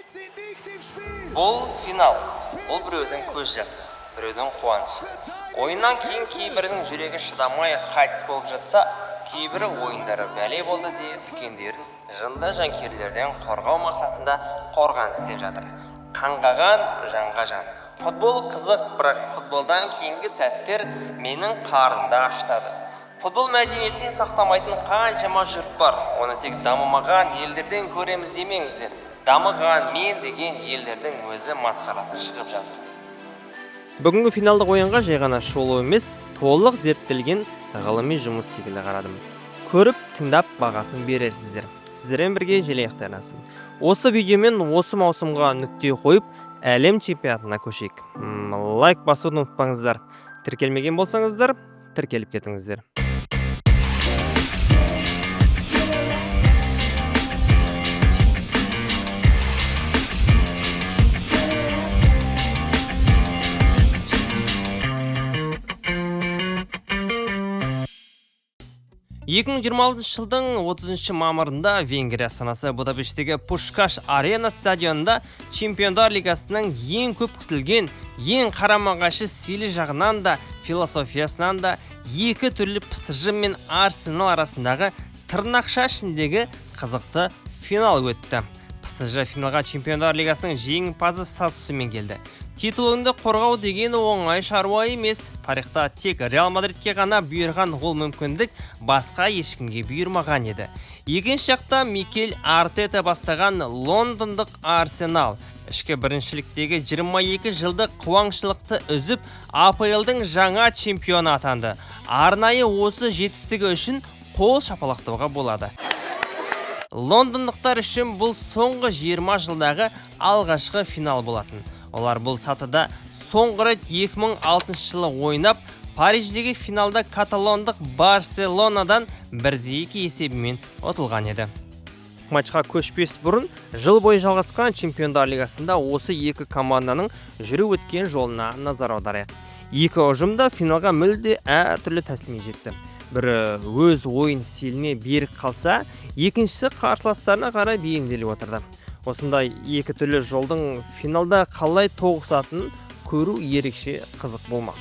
Бұл финал. Бұл біреудің көз жасы, біреудің қуанышы. Ойыннан кейін кейбірінің жүрегі шыдамай қайтыс болып жатса, кейбірі ойындары бәле болды де, үлкендерін жынды жанкүйерлерден қорғау мақсатында қорған істеп жатыр. Қаңғаған жанға жан. Футбол қызық, бірақ футболдан кейінгі сәттер менің қарнымды ашытады. Футбол мәдениетін сақтамайтын қаншама жұрт бар. Оны тек дамымаған елдерден көреміз демеңіздер. Дамыған мен деген елдердің өзі масқарасы шығып жатыр. Бүгінгі финалдық ойынға жай ғана шолу емес, толық зерттелген ғылыми жұмыс секілді қарадым. Көріп, тыңдап бағасын берерсіздер. Сіздермен бірге Желаяқ арнасы. Осы видеомен осы маусымға нүкте қойып, әлем чемпионатына көшейік. Лайк басуды ұмытпаңыздар. Тіркелмеген болсаңыздар, тіркеліп кетіңіздер. 2026 жылдың 30 мамырында Венгрия астанасы Будапештегі Пушкаш Арена стадионында Чемпиондар лигасының ең көп күтілген, ең қарама-қайшы стилі жағынан да, философиясынан да екі түрлі ПСЖ мен Арсенал арасындағы тырнақша ішіндегі қызықты финал өтті. ПСЖ финалға Чемпиондар лигасының жеңімпазы статусымен келді. Титулыңды қорғау деген оңай шаруа емес. Тарихта тек Реал Мадридке ғана бұйырған ол мүмкіндік басқа ешкімге бұйырмаған еді. Екінші жақта Микель Артета бастаған лондондық Арсенал ішкі біріншіліктегі 22 жылдық қуаңшылықты үзіп, АПЛ-дың жаңа чемпионы атанды. Арнайы осы жетістігі үшін қол шапалақтауға болады. Лондондықтар үшін бұл соңғы 20 жылдағы алғашқы финал болатын. Олар бұл сатыда соңғы рет 2006 жылы ойнап, Париждегі финалда каталондық Барселонадан 1-2 есебімен ұтылған еді. Матчқа көшпес бұрын жыл бойы жалғасқан Чемпиондар лигасында осы екі команданың жүріп өткен жолына назар аударайық. Екі ұжым да финалға мүлде әртүрлі тәсілмен жетті. Бірі өз ойын стиліне берік қалса, екіншісі қарсыластарына қарай бейімделіп отырды. Осындай екі түрлі жолдың финалда қалай тоғысатынын көру ерекше қызық болмақ.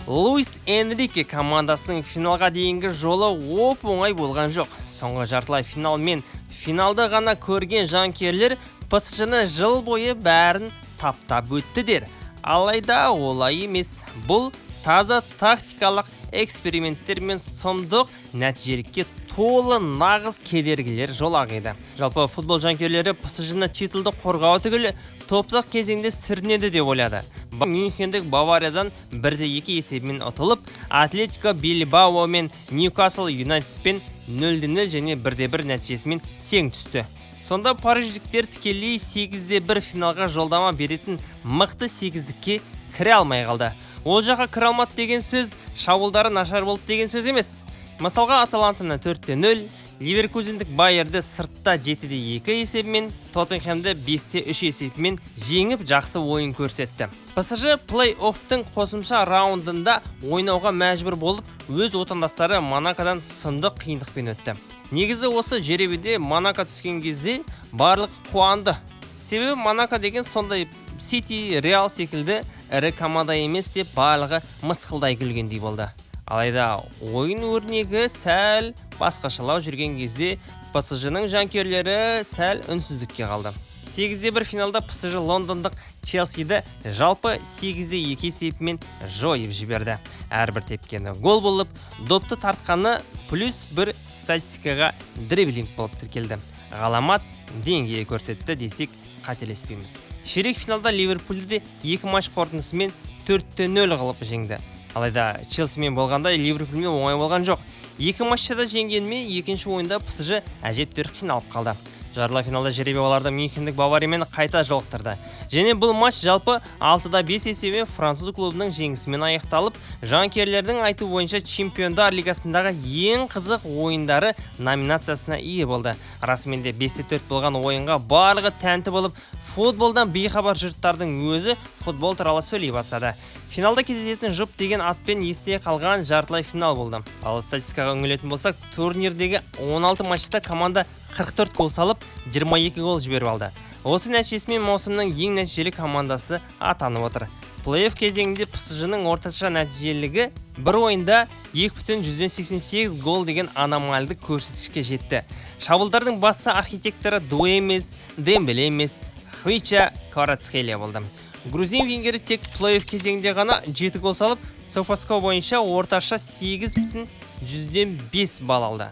Луис Энрике командасының финалға дейінгі жолы оп-оңай болған жоқ. Соңғы жартылай финал мен финалды ғана көрген жанкүйерлер ПСЖ-ны жыл бойы бәрін таптап өтті дер. Алайда олай емес. Бұл таза тактикалық эксперименттер мен сұмдық нәтижелікке толы нағыз кедергілер жолақ еді. Жалпы футбол жанкүйерлері ПСЖ-ны титулды қорғау түгілі топтық кезеңде сүрінеді деп ойлады. Мюнхендік Бавариядан 1-2 есебімен ұтылып, Атлетико Бильбао мен Ньюкасл Юнайтедпен 0-0 және 1-1 нәтижесімен тең түсті. Сонда париждіктер тікелей 8-1 финалға жолдама беретін мықты сегіздікке кіре алмай қалды. Ол жаққа кіре алмады деген сөз шабуылдары нашар болды деген сөз емес. Мысалға, Аталантаны 4-0, Ливеркузендік Байерді сыртта 7-2 есебімен, Тоттенхэмді 5-3 есебімен жеңіп жақсы ойын көрсетті. ПСЖ плей-оффтың қосымша раундында ойнауға мәжбүр болып, өз отандастары Монакодан сұмдық қиындықпен өтті. Негізі осы жеребеде Монако түскен кезде барлық қуанды. Себебі Монако деген сондай Сити, Реал секілді ірі команда емес деп барлығы мысқылдай күлгендей болды. Алайда ойын өрнегі сәл басқашалау жүрген кезде ПСЖ-ның жанкүйерлері сәл үнсіздікке қалды. 8-1 финалда ПСЖ лондондық Челсиді жалпы 8-2 есебімен жойып жіберді. Әрбір тепкені гол болып, допты тартқаны плюс бір статистикаға дриблинг болып тіркелді. Ғаламат деңгей көрсетті десек қателеспейміз. Ширек финалда Ливерпульді де екі матч қорытындысымен 4-0 қылып жеңді. Алайда Челсимен болғанда Ливерпульмен оңай болған жоқ. Екі матчта да жеңгенімен екінші ойында ПСЖ әжептәуір қиналып қалды. Жартылай финалда жеребе оларды Мюнхендік Бавариямен қайта жолықтырды. Және бұл матч жалпы 6-5 есебімен француз клубының жеңісімен аяқталып, жанкүйерлердің айтуы бойынша Чемпиондар лигасындағы ең қызық ойындары номинациясына ие болды. Расымен де 5-4 болған ойынға барлығы тәнті болып, футболдан бейхабар жұрттардың өзі футбол туралы сөйлей бастады. Финалда кездесетін жұп деген атпен есте қалған жартылай финал болды. Ал статистикаға үңілетін болсақ, турнирдегі 16 матчта команда 44 гол салып, 22 гол жіберіп алды. Осы нәтижесімен маусымның ең нәтижелі командасы атанып отыр. Плей-офф кезеңінде ПСЖ-ның орташа нәтижелілігі бір ойында 2,88 гол деген аномальды көрсеткішке жетті. Шабуылдардың басты архитекторы Дуэ емес, Дембеле емес, Хвича Кварацхелия болды. Грузин вингері тек плей-офф кезеңінде ғана 7 гол салып, Софаскор бойынша орташа 8,5 балл алды.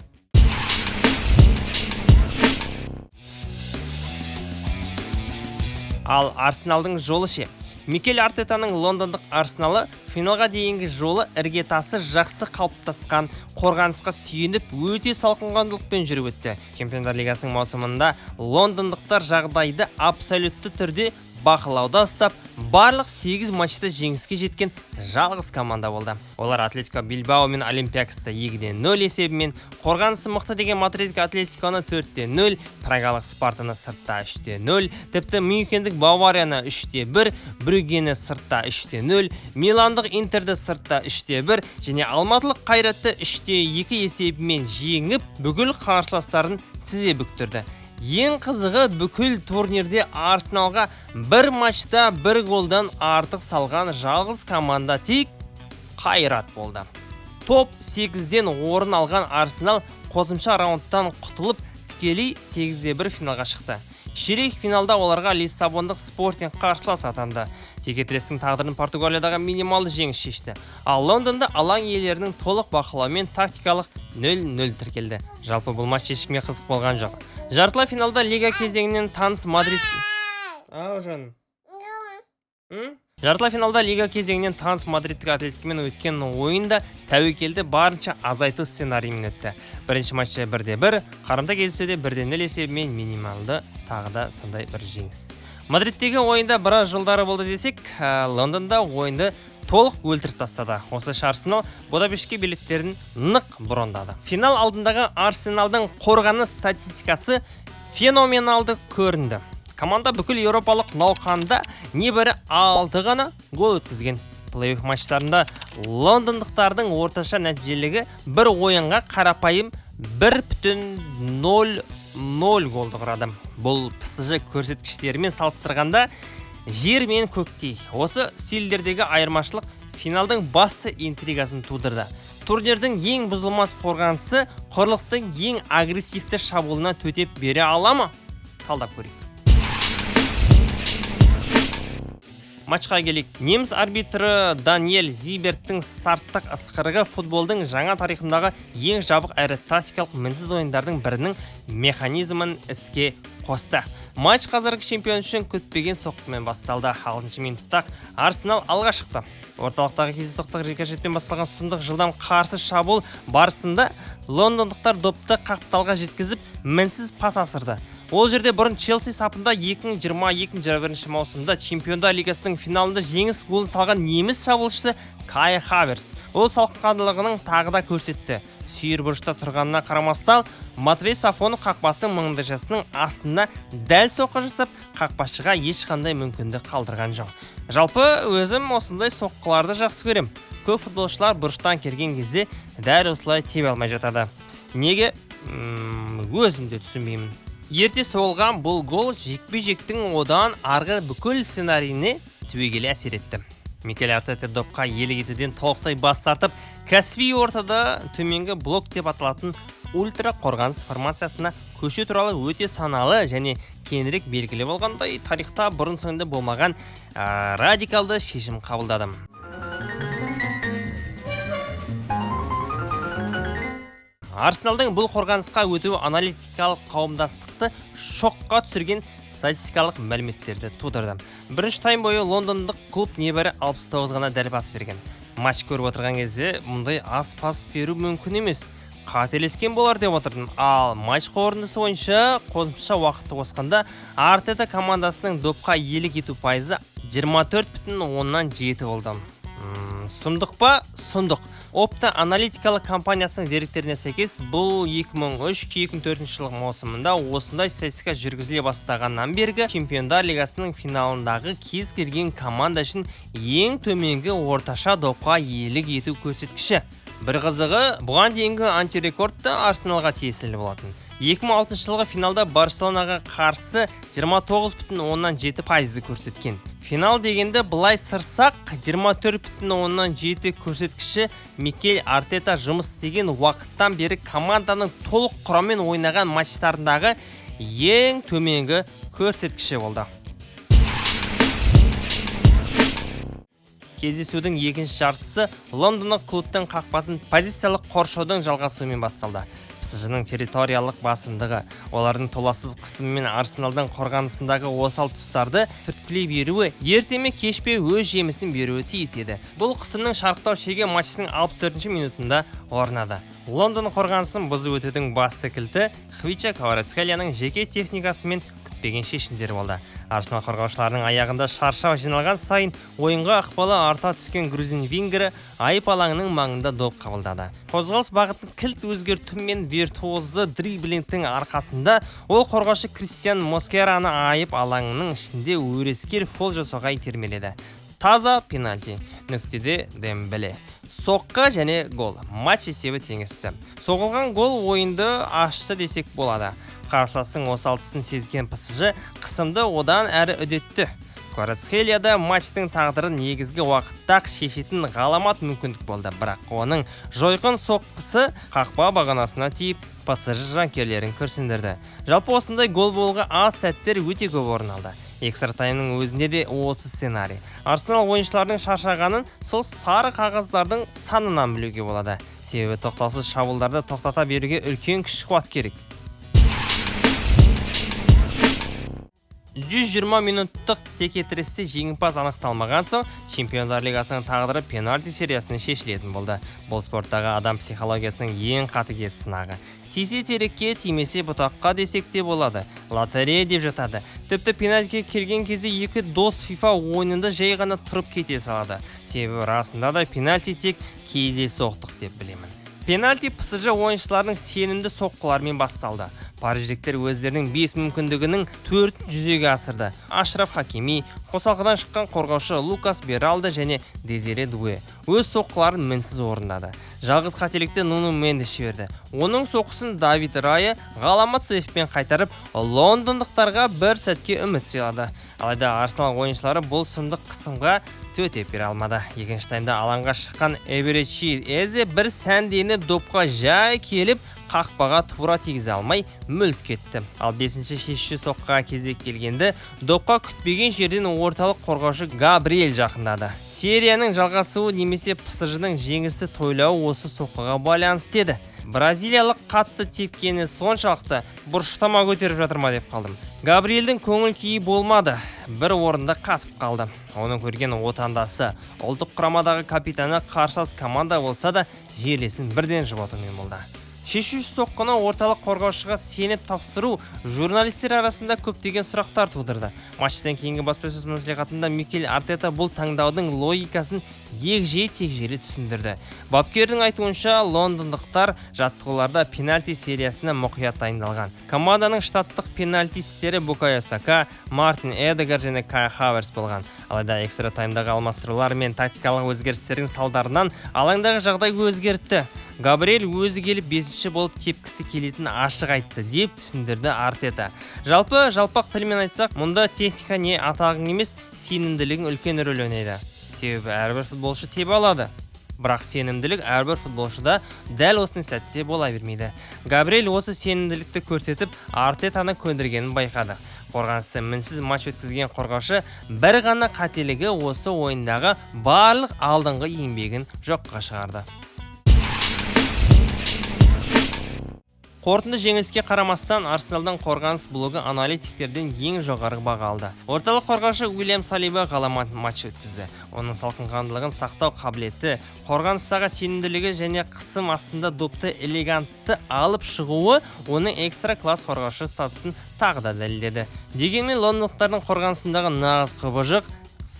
Ал Арсеналдың жолы ше? Микель Артетаның лондондық Арсеналы финалға дейінгі жолы іргетасы жақсы қалыптасқан қорғанысқа сүйеніп, өте салқынқандылықпен жүріп өтті. Чемпиондар лигасының маусымында лондондықтар жағдайды абсолютті түрде бақылауда ұстап, барлық 8 матчта жеңіске жеткен жалғыз команда болды. Олар Атлетико Билбао мен Олимпиакосты 2-0 есебімен, қорғанысы мықты деген Мадридтік Атлетиконы 4-0, Прагалық Спартаны сыртта 3-0, тіпті Мюнхендік Баварияны 3-1, Брюггені сыртта 3-0, Миландық Интерді сыртта 3-1 және алматылық Қайратты 3-2 есебімен жеңіп, бүкіл қарсыластарын тізе бүктірді. Ең қызығы, бүкіл турнирде Арсеналға бір матчта бір голдан артық салған жалғыз команда тек Қайрат болды. Топ 8-ден орын алған Арсенал қосымша раундтан құтылып, тікелей 8-1 финалға шықты. Ширек финалда оларға Лиссабондық Спортинг қарсылас атанды. Текетірестің тағдырын Португалиядағы минималды жеңіс шешті. Ал Лондонда алаң иелерінің толық бақылауымен тактикалық 0-0 тіркелді. Жалпы бұл матч ешкімге қызық болған жоқ. Жартылай финалда лига кезеңінен таныс Мадрид... Ау, жаным. Жартылай финалда лига кезеңінен таныс Мадридтік Атлетикомен өткен ойында тәуекелді барынша азайту сценарийімен өтті. Бірінші матчта 1-1, қарымта кездесуде 1-0 есебімен минималды тағы да сондай бір жеңіс. Мадридтегі ойында біраз жолдары болды десек, Лондонда ойынды толық өлтіріп тастады. Осылайша Арсенал Будапештке билеттерін нық брондады. Финал алдындағы Арсеналдың қорғаныс статистикасы феноменалды көрінді. Команда бүкіл еуропалық науқанда небәрі 6 ғана гол өткізген. Плей-офф матчтарында лондондықтардың орташа нәтижелігі бір ойынға қарапайым 1,00 голды құрады. Бұл ПСЖ көрсеткіштерімен салыстырғанда жер мен көктей. Осы стильдердегі айырмашылық финалдың басты интригасын тудырды. Турнирдің ең бұзылмас қорғанысы құрлықтың ең агрессивті шабуылына төтеп бере ала ма? Талдап көрейік. Матчқа келейік. Неміс арбитрі Даниэль Зиберттің старттық ысқырығы футболдың жаңа тарихындағы ең жабық әрі тактикалық мінсіз ойындардың бірінің механизмін іске қосты. Матч қазіргі чемпион үшін күтпеген соққымен басталды. 6 минутта Арсенал алға шықты. Орталықтағы кездейсоқтық рикошетпен басталған сұмдық жылдам қарсы шабуыл барысында лондондықтар допты қапталға жеткізіп, мінсіз пас асырды. Ол жерде бұрын Челси сапында 2020-2021 маусымда Чемпиондар лигасының финалында жеңіс голын салған неміс шабуылшысы Кай Хаверц. Ол салқынқандылығының тағы да көрсетті. Сүйір бұрышта тұрғанына қарамастан, Матвей Сафонов қақпасының маңдайшасының астына дәл соққы жасап, қақпашыға ешқандай мүмкіндік қалдырған жоқ. Жалпы өзім осындай соққыларды жақсы көрем. Көп футболшылар бұрыштан келген кезде дәл осылай тебе алмай жатады. Неге? Өзім де түсінбеймін. Ерте соғылған бұл гол жекпе-жектің одан арғы бүкіл сценарийіне түбегейлі әсер етті. Микель Артета допқа иелік етуден толықтай бас тартып, кәсіби ортада төменгі блок деп аталатын ультра қорғаныс формациясына көшу туралы өте саналы және кеңірек белгілі болғандай тарихта бұрын соңды болмаған радикалды шешім қабылдады. Арсеналдың бұл қорғанысқа өтуі аналитикалық қауымдастықты шокқа түсірген статистикалық мәліметтерді тудырды. Бірінші тайм бойы лондондық клуб небәрі 69 ғана дәл пас берген. Матч көріп отырған кезде мұндай аз пас беру мүмкін емес. Қателескен болар деп отырдым. Ал матч қорытындысы бойынша қосымша уақытты қосқанда Артета командасының допқа иелік ету пайызы 24,7 болды. Сұмдық па? Сұмдық. Opta аналитикалық компаниясының деректеріне сәйкес, бұл 2003-2004 жылғы маусымында осындай статистика жүргізіле бастағаннан бергі Чемпиондар лигасының финалындағы кез келген команда үшін ең төменгі орташа допқа иелік ету көрсеткіші. Бір қызығы, бұған дейінгі антирекорд та Арсеналға тиесілі болатын. 2006 жылғы финалда Барселонаға қарсы 29,7%-ды көрсеткен. Финал дегенде былай сырсақ, 24,7 көрсеткіші Микель Артета жұмыс істеген уақыттан бері команданың толық құраммен ойнаған матчтарындағы ең төменгі көрсеткіші болды. Кездесудің екінші жартысы лондондық клубтың қақпасын позициялық қоршаудың жалғасуымен басталды. ПСЖ-ның территориялық басымдығы, олардың толассыз қысымымен Арсеналдың қорғанысындағы осал тұстарды түрткілей беруі ерте ме кеш пе өз жемісін беруі тиіс еді. Бұл қысымның шарықтау шегі матчтың 64 минутында орнады. Лондон қорғанысын бұзып өтудің басты кілті Хвича Кварацхелияның жеке техникасы мен күтпеген шешімдері болды. Арсенал қорғаушыларының аяғында шаршау жиналған сайын ойынға ықпалы арта түскен грузин вингері айып алаңының маңында доп қабылдады. Қозғалыс бағытын кілт өзгерту мен виртуозды дриблингтің арқасында ол қорғаушы Кристиан Москераны айып алаңының ішінде өрескел фол жасауға итермеледі. Таза пенальти. Нүктеде Дембеле. Соққы және гол. Матч есебі теңесті. Соғылған гол ойынды ашты десек болады. Қарсыластың осал тұсын сезген ПСЖ қысымды одан әрі үдетті. Кварацхелияда матчтың тағдырын негізгі уақытта шешетін ғаламат мүмкіндік болды, бірақ оның жойқын соққысы қақпа бағанасына тиіп, ПСЖ жанкүйерлерін күрсіндірді. Жалпы осындай гол болуға аз сәттер өте көп орын алды. Экстра таймның өзінде де осы сценарий. Арсенал ойыншыларының шаршағанын сол сары қағаздардың санынан білуге болады. Себебі тоқтаусыз шабуылдарды тоқтата беруге үлкен күш қуат керек. 120 минуттық текетіресте жеңімпаз анықталмаған соң, Чемпиондар лигасының тағдыры пенальти сериясында шешілетін болды. Бұл спорттағы адам психологиясының ең қатыгез сынағы. Тисе терекке, тимесе бұтаққа десек те болады. Лотерея деп жатады. Тіпті пенальтиге келген кезде екі дос FIFA ойынында жай ғана тұрып кете салады. Себебі расында да пенальти тек кездейсоқтық деп білемін. Пенальти ПСЖ ойыншыларының сенімді соққыларымен басталды. Париждіктер өздерінің 5 мүмкіндігінің 4-ін жүзеге асырды. Ашраф Хакими, қосалқыдан шыққан қорғаушы Лукас Бералдо және Дезире Дуэ өз соққыларын мінсіз орындады. Жалғыз қателікті Нуну Мендес жіберді. Оның соққысын Давид Рая ғаламат сейфпен қайтарып, лондондықтарға бір сәтке үміт сыйлады. Алайда Арсенал ойыншылары бұл сұмдық қысымға төтеп бере алмады. Екінші таймда алаңға шыққан Эберечи Эзе бір сәнденіп допқа жай келіп, қақпаға тура тигізе алмай мүлт кетті. Ал 5-ші шешуші соққыға кезек келгенде допқа күтпеген жерден орталық қорғаушы Габриэль жақындады. Серияның жалғасуы немесе ПСЖ-ның жеңісті тойлауы осы соққыға байланысты еді. Бразилиялық қатты тепкені соншалықты бұрыштама көтеріп жатыр ма деп қалдым. Габриэльдің көңіл күйі болмады, бір орында қатып қалды. Оны көрген отандасы, ұлттық құрамадағы капитаны қарсылас команда болса да жерлесін бірден жұбатумен болды. Шешуші соққыны орталық қорғаушыға сеніп тапсыру журналистер арасында көптеген сұрақтар тудырды. Матчтан кейінгі баспасөз мәслихатында Микель Артета бұл таңдаудың логикасын егжей-тегжейлі түсіндірді. Бапкердің айтуынша, лондондықтар жаттығуларда пенальти сериясына мұқият дайындалған. Команданың штаттық пенальтистері Букайо Сака, Мартин Эдегар және Кай Хаверц болған. Алайда экстра таймдағы алмастырулар мен тактикалық өзгерістердің салдарынан алаңдағы жағдай өзгертті. Габриэль өзі келіп 5-ші болып тепкісі келетінін ашық айтты, деп түсіндірді Артета. Жалпы, жалпақ тілмен айтсақ, мұнда техника не атағың емес, сенімділігің үлкен рөл ойнайды. Себебі әрбір футболшы тебе алады. Бірақ сенімділік әрбір футболшыда дәл осы сәтте бола бермейді. Габриэль осы сенімділікті көрсетіп, Артетаны көндіргенін байқады. Қорғанысы мінсіз матч өткізген қорғаушы бір ғана қателігі осы ойындағы барлық алдыңғы еңбегін жоққа шығарды. Қорытынды жеңіліске қарамастан Арсеналдың қорғаныс блогы аналитиктерден ең жоғары баға алды. Орталық қорғаушы Уильям Салиба ғаламат матч өткізді. Оның салқынқандылығын сақтау қабілеті, қорғаныстағы сенімділігі және қысым астында допты элегантты алып шығуы оның экстра класс қорғаушы статусын тағы да дәлелдеді. Дегенмен лондондықтардың қорғанысындағы нағыз құбыжық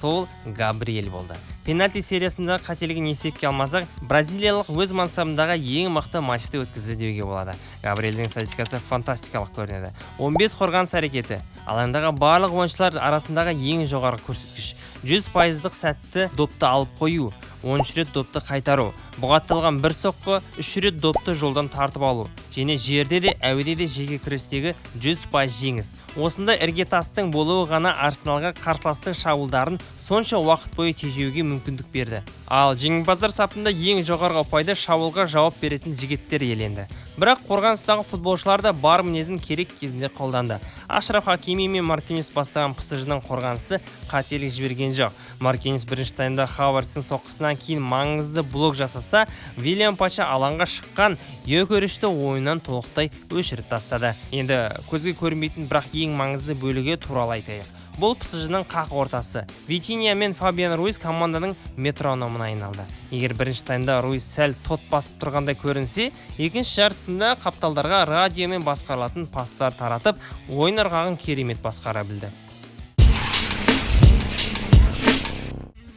Сол Габриэль болды. Пенальти сериясындағы қателігін есепке алмасақ, бразилиялық өз мансабындағы ең мықты матчты өткізді деуге болады. Габриэльдің статистикасы фантастикалық көрінеді: 15 қорғаныс әрекеті, алаңдағы барлық ойыншылар арасындағы ең жоғарғы көрсеткіш, 100 пайыздық сәтті допты алып қою, 13 рет допты қайтару, бұғатталған бір соққы, 3 рет допты жолдан тартып алу және жерде де, әуеде де жеке күрестегі 100% жеңіс. Осындай іргетастың болуы ғана Арсеналға қарсыластың шабуылдарын сонша уақыт бойы тежеуге мүмкіндік берді. Ал жеңімпаздар сапында ең жоғарғы ұпайды шабуылға жауап беретін жігіттер иеленді. Бірақ қорғаныстағы футболшылар да бар мінезін керек кезінде қолданды. Ашраф Хакими мен Маркиньос бастаған ПСЖ-ның қорғанысы қателік жіберген жоқ. Маркиньос бірінші таймда Хаверцтің соққысынан кейін маңызды блок жасаса, Виллиан Пача алаңға шыққан Йокерешті ойыннан толықтай өшіріп тастады. Енді көзге көрінбейтін, бірақ ең маңызды бөлігі туралы айтайық. Бұл ПСЖ-ның қақ ортасы. Витинья мен Фабиан Руиз команданың метрономына айналды. Егер бірінші таймда Руиз сәл тот басып тұрғандай көрінсе, екінші жартысында қапталдарға радиомен басқарылатын пастар таратып, ойын ырғағын керемет басқара білді.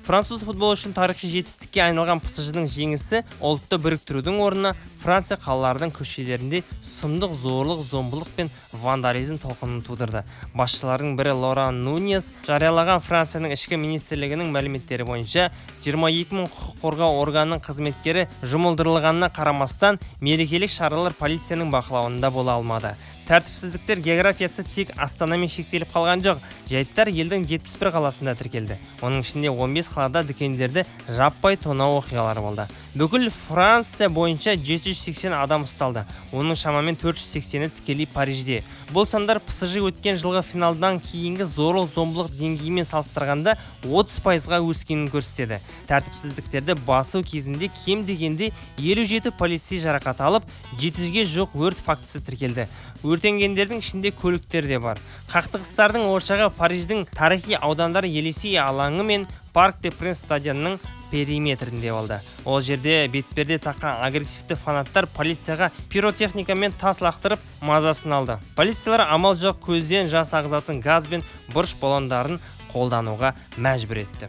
Француз футболы үшін тарихи жетістікке айналған ПСЖ-ның жеңісі ұлтты біріктірудің орнына Франция қалаларының көшелерінде сұмдық зорлық, зомбылық пен вандализм толқынын тудырды. Басшылардың бірі Лоран Нуньес жариялаған Францияның ішкі министрлігінің мәліметтері бойынша, 22 мың құқық қорғау органының қызметкері жұмылдырылғанына қарамастан, мерекелік шаралар полицияның бақылауында бола алмады. Тәртіпсіздіктер географиясы тек Астанамен шектеліп қалған жоқ. Жайттар елдің 71 қаласында тіркелді. Оның ішінде 15 қалада дүкендерді жаппай тонау оқиғалары болды. Бүкіл Франция бойынша 780 адам ұсталды. Оның шамамен 480-і тікелей Парижде. Бұл сандар ПСЖ өткен жылғы финалдан кейінгі зорлық-зомбылық деңгейімен салыстырғанда 30%-ға өскенін көрсетеді. Тәртіпсіздіктерді басу кезінде кем дегенде 57 полицей жарақат алып, 700-ге жуық өрт фактісі тіркелді. Өртенгендердің ішінде көліктер де бар. Қақтығыстардың ошағы Париждің тарихи аудандары Елисей алаңы мен Парк де Пренс стадионының периметрінде болды. Ол жерде бетперде таққан агрессивті фанаттар полицияға пиротехника мен тас лақтырып, мазасын алды. Полициялар амал жоқ көзден жас ағызатын газ бен бұрыш баллондарын қолдануға мәжбүр етті.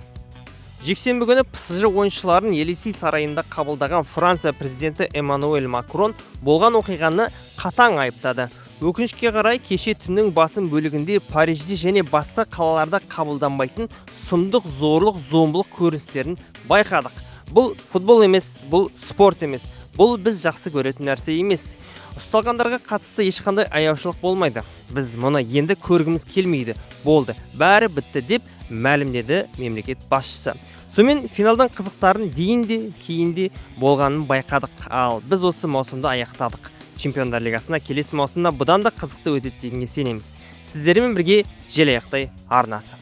Жексенбі күні ПСЖ ойыншыларын Елисей сарайында қабылдаған Франция президенті Эммануэль Макрон болған оқиғаны қатаң айыптады. Өкінішке қарай, кеше түннің басым бөлігінде Парижде және басқа қалаларда қабылданбайтын сұмдық зорлық, зомбылық көріністерін байқадық. Бұл футбол емес, бұл спорт емес, бұл біз жақсы көретін нәрсе емес. Ұсталғандарға қатысты ешқандай аяушылық болмайды. Біз мұны енді көргіміз келмейді. Болды, бәрі бітті, деп мәлімдеді мемлекет басшысы. Сонымен, финалдың қызықтарын дейін де, кейін де болғанын байқадық. Ал біз осы маусымды аяқтадық. Чемпиондар лигасына келесі маусымда бұдан да қызықты өтеді дегенге сенеміз. Сіздермен бірге Желаяқтай арнасы.